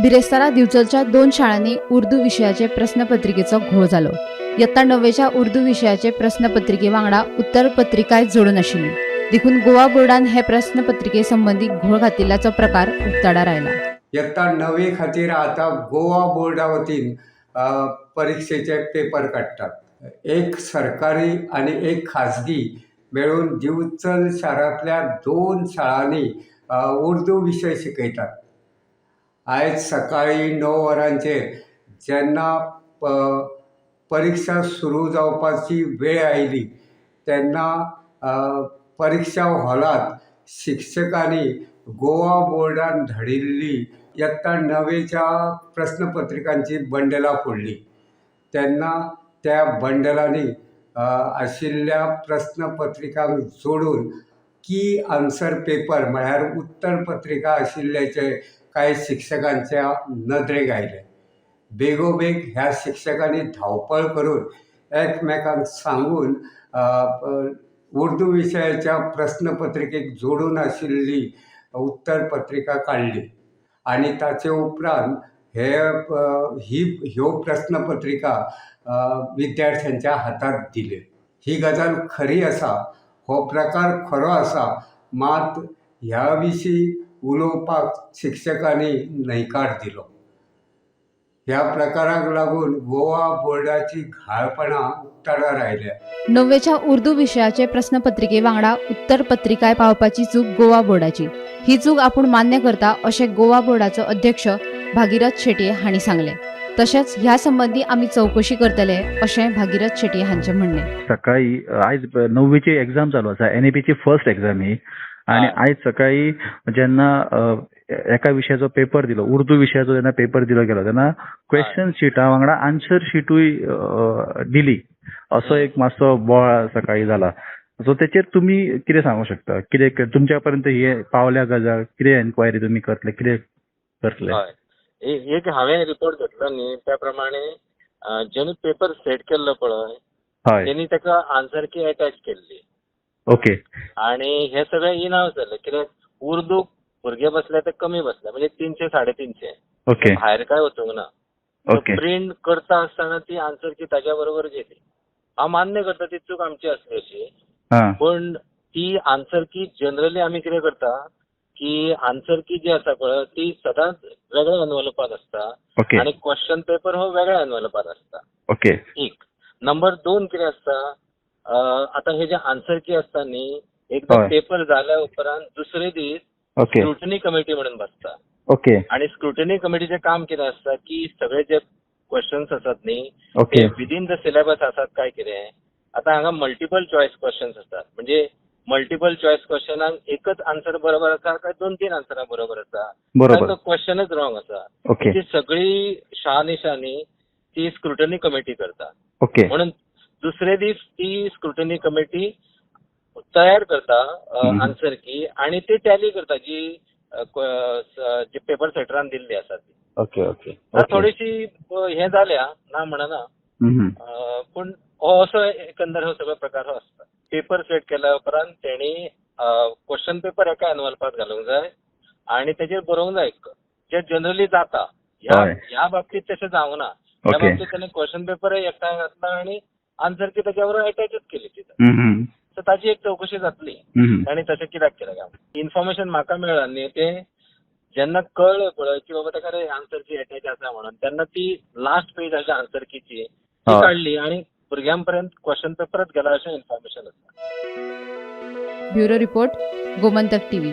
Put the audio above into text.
बिरेस्तारा दिवचलच्या दोन शाळांनी उर्दू विशयाचे प्रस्नपत्रिकेचो घोळ जालो. यत्ता णव्वेच्या उर्दू विशयाचे प्रस्नपत्रिके वांगडा उत्तरपत्रिकाय जोडून आशिल्ली, देखून गोवा बोर्डान हे प्रस्नपत्रिके संबंदी घोळ घातिल्ल्याचो प्रकार उक्ताडार आयला. यत्ता णवे खातीर आतां गोवा बोर्डा वतीन परिक्षेचे पेपर काडटात. एक सरकारी आनी एक खाजगी मेळून दिवचल शारांतल्या दोन शाळांनी उर्दू विशय शिकयतात. आयज सकाळीं 9 वरांचेर जेन्ना परिक्षा सुरू जावपाची वेळ आयली तेन्ना परिक्षा हॉलांत शिक्षकांनी गोवा बोर्डान धाडिल्ली यत्ता णवेच्या प्रस्नपत्रिकांची बंडलां फोडलीं. तेन्ना त्या बंडलांनी आशिल्ल्या प्रस्नपत्रिकांक जोडून की आन्सर पेपर म्हळ्यार उत्तर पत्रिका आशिल्ल्याचें कांय शिक्षकांच्या नदरेक आयलें. बेगोबेग ह्या शिक्षकांनी धांवपळ करून एकमेकांक सांगून उर्दू विशयाच्या प्रस्नपत्रिकेक जोडून आशिल्ली उत्तर पत्रिका काडली आनी ताचे उपरांत हे ही ह्यो प्रस्नपत्रिका विद्यार्थ्यांच्या हातांत दिल्यो. ही गजाल खरी आसा, हो प्रकार खरो आसा, मात ह्या विशीं उलोवपाक शिक्षकांनी न्हयकार दिलो. ह्या प्रकाराक लागून गोवा बोर्डाची घाळपणां उक्ताडार आयल्या. णव्वेच्या उर्दू विशयाचे प्रस्नपत्रिके वांगडा उत्तरपत्रिकाय पावपाची चूक गोवा बोर्डाची. ही चूक आपूण मान्य करता अशें गोवा बोर्डाचो अध्यक्ष भागीरथ शेटये हांणी सांगलें. तशेंच ह्या संबंदी आमी चवकशी करतले अशें भागीरथ शेटये हांचें म्हणणें. सकाळी आयज णव्वीची एक्झाम चालू आसा, एनईपीची फर्स्ट एक्झाम ही, आनी आयज सकाळी जेन्ना एका विशयाचो पेपर दिलो, उर्दू विशयाचो जेन्ना पेपर दिलो गेलो तेन्ना क्वेश्चन शिटा वांगडा आन्सर शिटूय दिली, असो एक मातसो बोवाळ सकाळी जाला. सो तेचेर तुमी कितें सांगू शकता? कितें तुमच्या पर्यंत हे पावल्या गजाल? कितें एन्क्वायरी तुमी करतले, कितें करतले? हय, एक हांवें रिपोर्ट घेतलो न्ही, त्या प्रमाणे जेणी पेपर सेट केल्लो पळय तेणी ताका आन्सर की अटॅच केल्ली. आणि हे सगळें इनाव जालें कित्याक उर्दू भुरगे बसले ते कमी बसले, म्हणजे 300 350. भायर काय वचूंक ना. प्रिंट करता आसतना ती आन्सर की ताज्या बरोबर गेली. हांव मान्य करता ती चूक आमची आसली अशी, पण ती आन्सर की जनरली आमी कितें करता की आन्सर की जी आसा पळय ती सदांच वेगळ्या एनवलपांत आसता आनी क्वेश्चन पेपर हो वेगळ्या एनवलपांत आसता. एक नंबर दोन कितें आसता, आतां हे जे आन्सर की आसता न्ही, एकदां पेपर जाल्या उपरांत दुसरे दीस स्क्रुटनी कमिटी म्हणून बसता. आनी स्क्रुटनी कमिटीचें काम कितें आसता की सगळे जे क्वेश्चन्स आसात न्ही ते विदीन the syllabus आसात काय कितें. आतां हांगा मल्टिपल चॉयस क्वेश्चन्स आसात, म्हणजे मल्टिपल चॉयस क्वेश्चनाक एकच आन्सर बरोबर आसा काय 2-3 आन्सरां बरोबर आसा, काय तो क्वेश्चनच रॉंग आसा, ती सगळी शहानिशानी ती स्क्रुटनी कमिटी करता. म्हणून दुसरे दीस ती स्क्रुटनी कमिटी तयार करता आन्सर की आनी ती टॅली करता जी जी पेपर सेटरान दिल्ली आसा ती. ओके ओके थोडीशी हें जाल्या ना म्हणना, पूण हो असो एकंदर हो सगळो प्रकार हो आसता. पेपर सेट केल्या उपरांत तेणी क्वेश्चन पेपर एका एनवलपांत घालूंक जाय आनी तेजेर बरोवंक जाय, जे जनरली जाता. ह्या बाबतींत तशें जावंक ना. ह्या बाबतींत तेणें क्वेश्चन पेपरय एकठांय घातला आनी आन्सर की तेज्या बरोबर अटॅचूच केली तितून. सो ताजी एक चवकशी जातली ताणी तशें कित्याक केलें काय. इन्फॉर्मेशन म्हाका मेळ्ळा न्ही, तें जेन्ना कळ्ळें पळय की बाबा ताका रे आन्सर की अटॅच आसा म्हणून, तेन्ना ती लास्ट पेज आसा आन्सर कीची ती काडली आनी भुरग्यां पर्यंत क्वेश्चन पेपरच गेला अशें इन्फॉर्मेशन आसा. Bureau report, Gomantak TV.